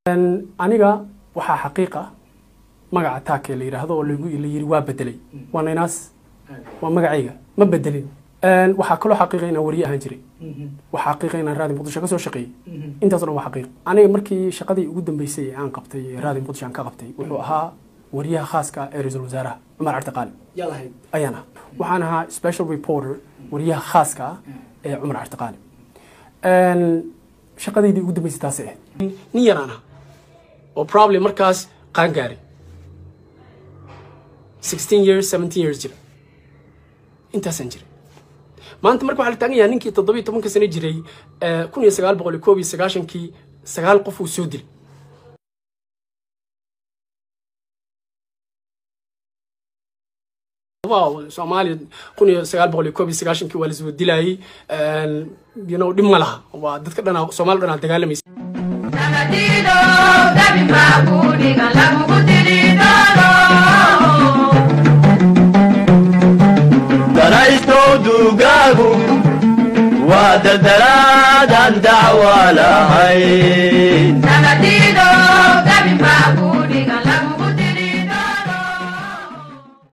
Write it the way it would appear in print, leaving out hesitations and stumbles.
Aniga waxaa xaqiiq ah magaca Taake la yidhaahdo oo lagu la yiri waa bedelay, waa naynaas, waa magacayga, ma bedelin. Waxaa kaloo xaqiiqa inaan wariye ahaan jiray, waxaa xaqiiqa inaan Raadi Muqdisho ka soo shaqeeyey. Intaas o dhan waa xaqiiq. Aniga markii shaqadii ugu dambeysay ee aan qabtay Raadi Muqdisho aan ka qabtay wuxuu ahaa wariyaha khaaska ah ee ra-iisul wasaaraha Cumar Carti Qaalib ayaan ah. Waxaan ahaa special reporter, wariyaha khaaska ah ee Cumar Carti Qaalib. Shaqadaydii ugu dambeysay taasay ahayd. Nin yaraan ah oo probably markaas qaan gaaray, 16 years, 17 years jira, intaasaan jiray. Maanta marka waxaa la taagan yahay ninkii 17-ka sano jiray 1991-kii 9 qof uu soo dilay. Wow, Soomaaliya 1991-kii waa lasoo dilayay, you know, dhib ma laha, waa dadka dhanaa, Soomaali dhanaa dagaalamaysa. Danaystow duugaagu waa daldalaadaan dacwa lahayn.